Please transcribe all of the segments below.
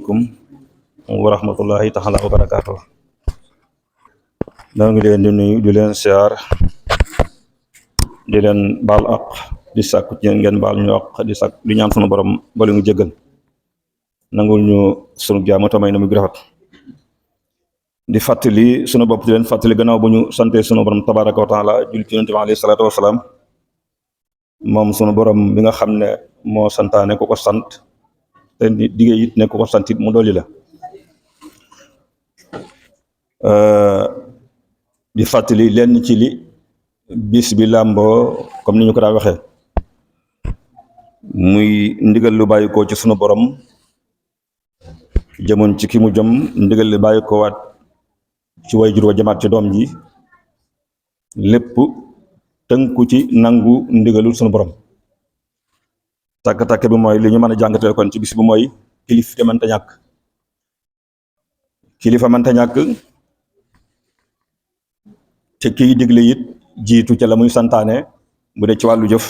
asalaamaaleykum wa rahmatullahi taala wa barakaatu. noo ngi leen di nuyu di leen siyaar di leen baal ak di sàkku ci ngeen baal ñu ak di ñaan sunu borom bala ñu jéggal nangul ñu sunu jaamu tamay na mu rafet di fàttali sunu bopp di leen fàttali gannaaw bu ñu sante sunu borom tabaraka wa taala julli ci yonent bi alayhi salaatu wasalaam moom sunu borom bi nga xam ne moo santaane ku ko sant te diggee it ne ku ko sant it mu dolli la di fàttali lenn ci li bis bi làmboo comme ni ñu ko daa waxee muy ndigal lu bàyyi ko ci sunu borom jëmoon ci ki mu jëm ndigal lu bàyyi ko waat ci waajur wa jamaat ci doom ji lépp tënku ci nangu ndigalul sunu borom tàkk-tàkk bi mooy li ñu mën a jàngatee kon ci bis bi mooy kilifa mënta ñàkk te kiy digle it jiitu ca la muy santaane bu dee ci wàllu jëf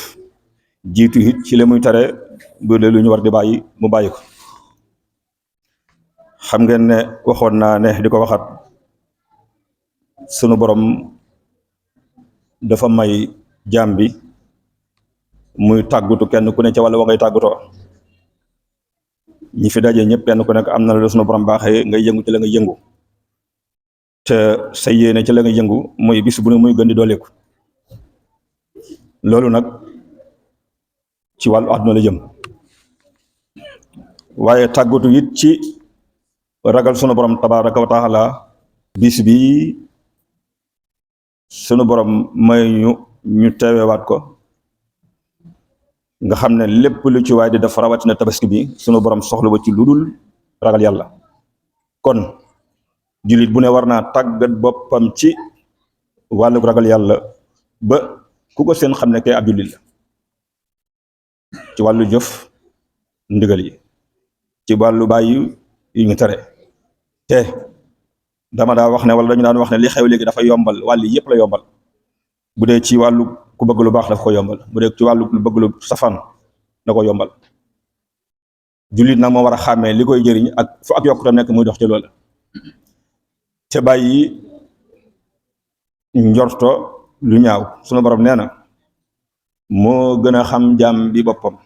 jiitu it ci la muy tere bu dee lu ñu war di bàyyi mu bàyyi ko xam ngeen ne waxoon naa ne di ko waxaat sunu borom dafa may jaam bi muy tàggutu kenn ku ne ca wàlla wa ngay tàggutoo ñi fi daje ñëpp kenn ku nekk am na la sunu borom baaxee ngay yëngu ci la ngay yëngu te sa yéene ci la ngay yëngu muy bis bu ne muy gën di dooleeku loolu nag ci wàllu àdduna la jëm waaye tàggatu it ci ragal sunu borom tabaraka wa taala bis bi sunu borom may ñu teewewaat ko nga xam ne lépp lu ci waay di def rawatina tabaski bi sunu borom soxla ba ci lu dul ragal yàlla kon jullit bu ne war naa tàggat boppam ci wàllu ragal yàlla ba ku ko seen xam ne kay ab jullit la ci wàllu jëf ndigal yi ci wàllu bàyyi yu ñu tere te dama daa wax ne wala dañu daan wax ne li xew léegi dafa yombal wàll yëpp la yombal bu dee ci wàllu ku bëgg lu baax daf ko yombal bu dee ci wàllu lu bëgg lu safaan da ko yombal jullit nag moo war a xàmmee li koy jëriñ ak fu ak yokkute nekk muy dox ci loolu te bàyyi njorto lu ñaaw sunu borom nee na moo gën a xam jaam bi boppam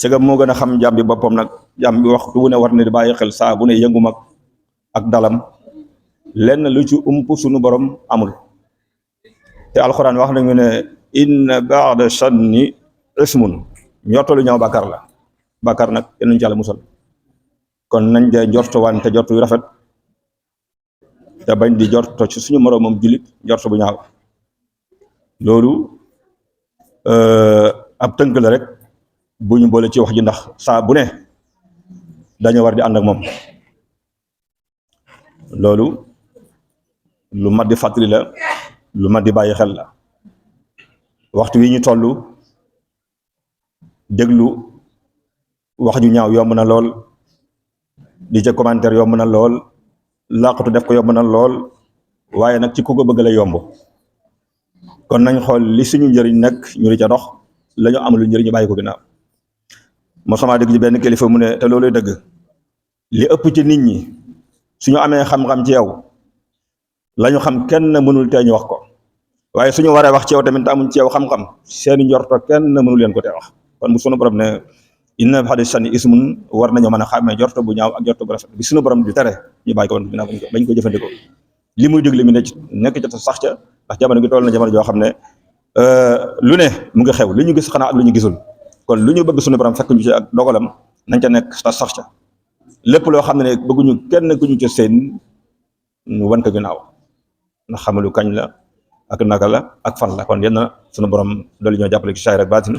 segam moo gën a xam jaam bi boppam nag jaam bi waxtu bu ne war ne di bàyyi xel saa bu ne yëngu mag ak dalam lenn lu ci ump sunu borom amul te alxuraan wax nañu ne inna ba'da shanni ismun njorto lu ñaaw bàkkaar la bàkkaar nag yal nañu ci Yàlla musal kon nañ de njorto wante njorto yu rafet te bañ di jorto ci suñu moroomam jullit jorto bu ñaaw loolu ab tënk la rek bu ñu boole ci wax ji ndax saa bu ne dañoo war di ànd ak moom loolu lu mat di fàttali la lu mat di bàyyi xel la waxtu wi ñu toll déglu wax ju ñaaw yomb na lool di ca commentaire yomb na lool laqatu def ko yomb na lool waaye nag ci ku ko bëgg la yomb kon nañ xool li suñu njëriñ nag ñu di ca dox la ñu amul njëriñ ñu bàyyi ko ginnaaw moo sama dégg ci benn kilifa mu ne te looluy dëgg li ëpp ci nit ñi suñu amee xam-xam ci yow la ñu xam kenn mënul tee ñu wax ko waaye suñu waree wax ci yow tamit amuñ ci yow xam-xam seeni njorto kenn mënul leen ko tee wax kon bu suñu borom ne inna ba'da shanni ismun war nañoo mën a xàmmee jorto bu ñaaw ak jorto bu rafet bi suñu borom di tere ñu bàyyi ko woon ginnaaw bañ ko jëfandikoo li muy digle mi nekk ca sax ca ndax jamono gi toll na jamono joo xam ne lu ne mu ngi xew lu ñu gis xanaa ak lu ñu gisul kon lu ñu bëgg suñu borom fekk ñu ci ak dogalam nañ ca nekk sax ca lépp loo xam ne bëgguñu kenn ku ñu ca seen ñu wan ko ginnaaw ndax xamalu kañ la ak naka la ak fan la kon yenn suñu borom doolu ñoo jàppale ci saay rek baatin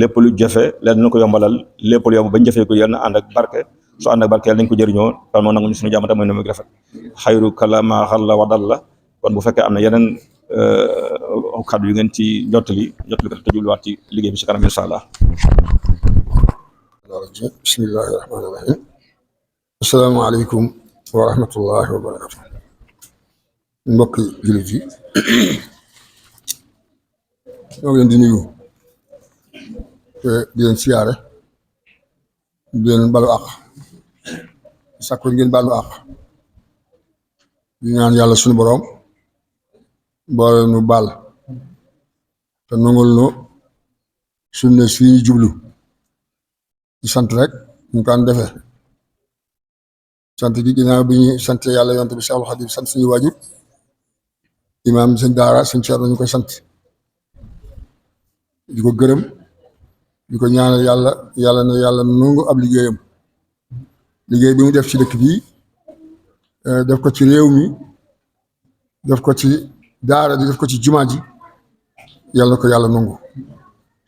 lépp lu jafe leen na ko yombalal lépp lu yomb bañ jëfee ko yal na ànd ak barke su ànd ak barke yàlla nañ ko jëriñoo kon moo nangu ñu suñu jàmm tam mooy na muy rafet xayru kalama xalla wadal la kon bu fekkee am na yeneen kàddu yu ngeen ci jottali ko te jubluwaat ci liggéey bi ci kanam insha Allah. bismillahi rahmaani rahim assalaamu aleykum wa rahmatullahi wa barakatu mbokki jullit yi ñoo ngi leen di nuyu te di leen siyaare di leen balu àq sàkku ngeen baalu àq di ñaan yàlla suñu boroom boole nu baal te nangul nu sunne si jublu di sant rek ñu ko an defee sant gi ginnaaw bi ñu sant yàlla yonent bi Cheikhul Khadim sant suñu waajur imaam sëñ daara sëñ Thierno ñu koy sant di ko gërëm di ko ñaanal yàlla na yàlla nangu ab liggéeyam liggéey bi mu def ci dëkk bii def ko ci réew mi def ko ci daara di def ko ci jumaa ji yàlla na ko yàlla nangu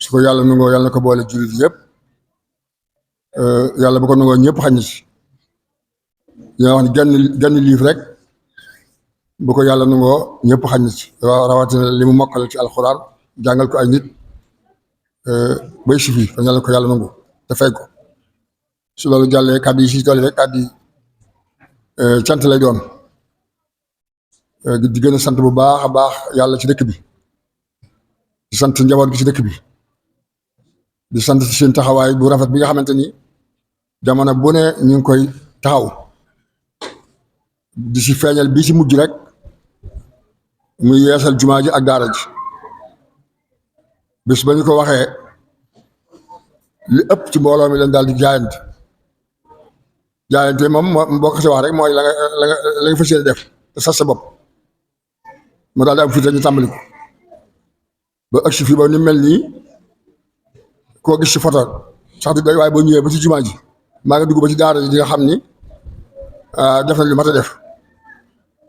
su ko yàlla nangoo yàlla na ko boole jullit yëpp yàlla bu ko nangoo ñëpp xañ na ci ñoo wax ne genn liif rek bu ko yàlla nangoo ñëpp xañ na ci rawatina li mu mokkal ci alxuraan jàngal ko ay nit bay si fii kon yàlla ko yàlla nangu te fay ko su loolu jàllee kàddu yi si tool rek kàddu yi cant lay doon di gën a sant bu baax a baax yàlla ci dëkk bi di sant njaboot gi ci dëkk bi di sant ci seen taxawaay bu rafet bi nga xamante ni jamono bu ne ñu ngi koy taxaw di si feeñal bii ci mujj rek muy yeesal jumaa ji ak daara ji bis ba ñu ko waxee li ëpp ci mbooloo mi leen daal di jaayante moom boo ko si wax rek mooy la nga fas yéene def te sas sa bopp mu daal di am fii rek ñu tàmbali ko ba agsi fii ba ni mel nii koo gis ci photo sax di day waaye boo ñëwee ba ci jumaa ji maa ngi dugg ba ci daara ji di nga xam ni def na lu mat a def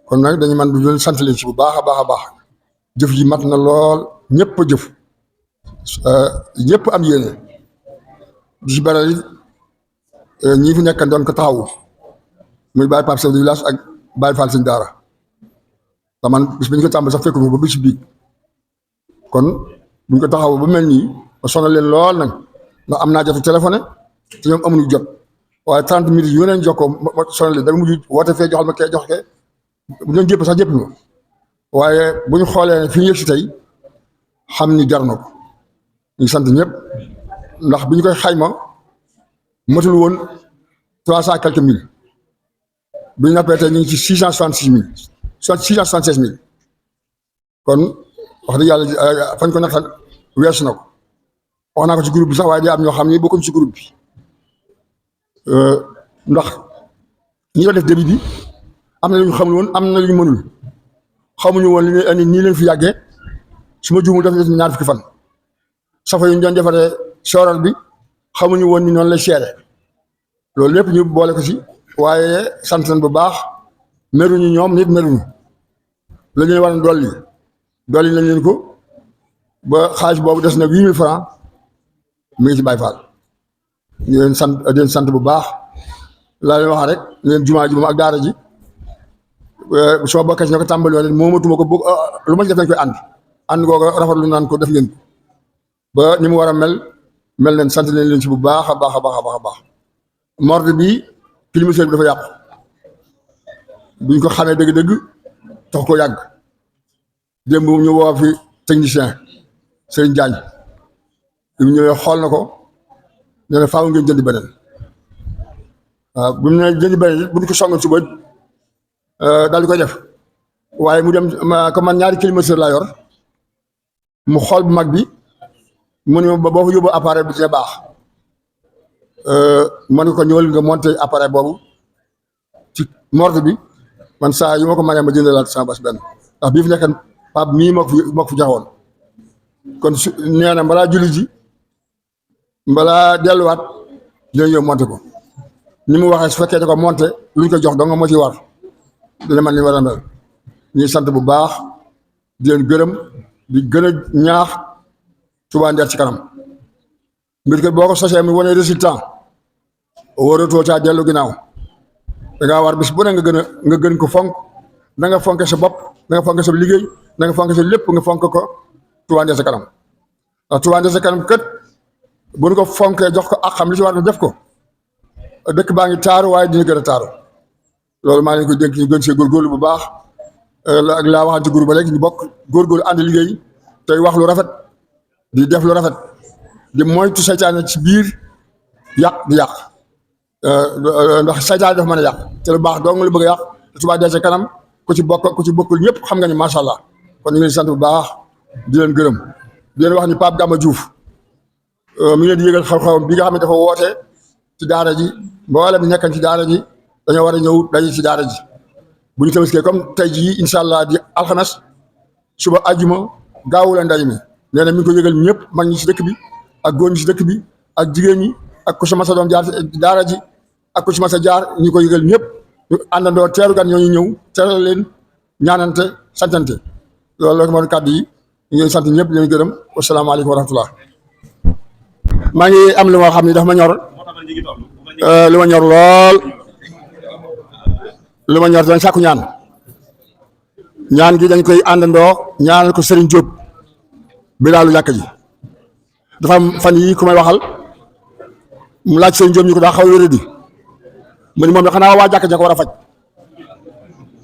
kon nag dañu man du leen sant leen ci bu baax a baax a baax jëf ji mat na lool ñëpp a jëf ñëpp am yéene di ci beral ñii fi nekkan doon ko taxawu muy Baye Pape chef de village ak Baye Fall sëñ daara te man bis bi ñu ko tàmbali sax fekk ko ba bis bi kon buñ ko taxawu ba mel nii ma sonal leen lool nag ndax am naa jot téléphoné te ñoom amuñu jot waaye 30 minutes yu neen jokkoo ma sonal leen da nga mujj woote fee joxal ma kee jox kee bu ñu jépp sax jépp ma waaye bu ñu xoolee fi ñu yëg si tey xam ni jar na ko ñu sant ñëpp ndax bi ñu koy xayma matul woon 300 quelques mille bi ñu nappee tey ñu ngi ci 676 000 kon wax dëgg yàlla fañ ko naxal weesu na ko wax naa ko ci groupe bi sax waaye day am ñoo xam ni bokkuñ ci groupe bi ndax ñi ko def début bi am na lu ñu xamul woon am na lu ñu mënul xamuñu woon li ne nii leen fi yàggee su ma juumul def ñaar fukki fan safa yu ñu doon defaree sooral bi xamuñu woon ni noonu lay seere loolu lépp ñu boole ko ci waaye sant nañ bu baax meruñu ñoom nit meruñu la ñuy war a dolli nañ leen ko ba xaalis boobu des na 8000 francs mi ngi ci Baye Fall ñu leen sant bu baax laa leen wax rek leen jumaa ji moom ak daara ji soo bokkee si ñoo ko tàmbali woon moomatuma ko bëgg lu ma ci def dañ koy ànd googu rafetlu naan ko def ngeen ko ba ni mu war a mel leen sant leen ci bu baax a baax a baax a baax a baax morde bi climatiseur bi dafa yàqu buñ ko xamee dëgg-dëgg tax ko yàgg démb ñu woo fi technicien Serigne Diagne bi mu ñëwee xool na ko nee na faaw ngeen jënd beneen waaw bu mu ne jënd beneen bu ñu ko songoon suba daal di koy def waaye mu dem comme man ñaari climatiseur laa yor mu xool bu mag bi mu ne ma boo fa yóbbu appareil bi dina baax man ko ñëwal nga monter appareil boobu ci morde bi man saa yu ma ko mënee ma jëndalaat sama bas benn ndax bii fi nekk Pape mii moo ko fi joxoon kon su nee na balaa julli ji balaa delluwaat dina ñëw monter ko ni mu waxee su fekkee da ko monter luñ ko jox dong moo ci war dina man ni war a mel ñuy sant bu baax di leen gërëm di gën a ñaax Touba Nder ci kanam mbir kat boo ko sosee mu wane résultat waratoo caa dellu ginnaaw da ngaa war bis bu ne nga gën ko fonk na nga fonke sa bopp na nga fonke sa liggéey na nga fonke sa lépp nga fonk ko Touba Nder ci kanam ndax Touba Nder ci kanam kat bu ñu ko fonkee jox ko ak xam li ci war a def ko dëkk baa ngi taaru waaye dina gën a taaru loolu maa ngi ko dénk ñu gën see góorgóorlu bu baax ak laa waxaan ci groupe ba léegi ñu bokk góorgóorlu ànd liggéey tey wax lu rafet di def lu rafet di moytu seytaane ci biir yàq di yàq ndax saytaan dafa mën a yàq te lu baax dong lu bëgg a yàq te subaa dee ca kanam ku ci bokk ku ci bokkul ñëpp xam nga ni macha allah kon ñu ngi leen di sant bu baax di leen gërëm di leen wax ni Pape Gama Diouf mi ngi leen di yëgal xew-xewam bi nga xam ne dafa woote ci daara ji mboolem nekkan ci daara ji dañoo war a ñëw daje ci daara ji bu ñu tabaskee comme tey jii incha allah di alxames suba ajjuma gaawu leen ndaje mi nee na mi ngi ko yëgal ñëpp mag ñi ci dëkk bi ak góor ñi ci dëkk bi ak jigéen ñi ak ku si mas a doon jaar daara ji ak ku si mas a jaar ñu ko yëgal ñëpp ñu àndandoo teeru gan ñooñu ñëw teeral leen ñaanante santante loolu la moo kàddu yi ñu ngi sant ñëpp di leen gërëm wasalaamaaleykum wa rahmatullah maa ngi am lu ma xam ni dafa ma ñor lu ma ñor lool lu ma ñor dañ sàkku ñaan gi dañ koy àndandoo ñaanal ko Serigne Diop bi laalu jàkk ji dafa am fan yi ku may waxal mu laaj Serigne Diop ñu ko daa xaw a wéradi mu ni moom da xanaa waa jàkk ja ko war a faj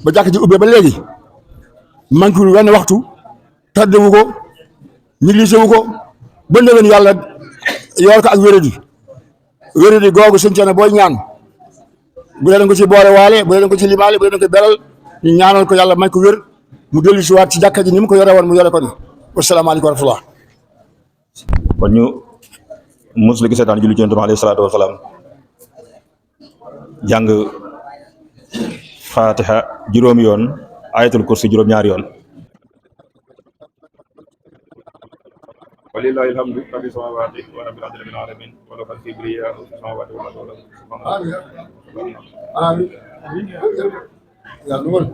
ba jàkk ji ubbee ba léegi manqué wul wenn waxtu tardé wu ko négligé wu ko ba ndéwén yàlla yor ko ak wéradi googu suñ cee booy ñaan bu dee da nga ko ci boole waale bu dee da nga ko ci limaale bu dee da nga ko beral ñu ñaanal ko yàlla may ko wér mu dellu si waat ci jàkka ji ni mu ko yore woon mu yore ko ni wasalaamaaleykum wa rahmatullah kon ñu musli gi seetaan julli ci Yonent bi alayhi salaatu wa salaam jàng fatiha juróomi yoon ayatul kursi juróom-ñaari yoon walillahi alhamdu rabbil samawati wa rabbil alamin wa lahu kibriya fi samawati wal ardi amiin amiin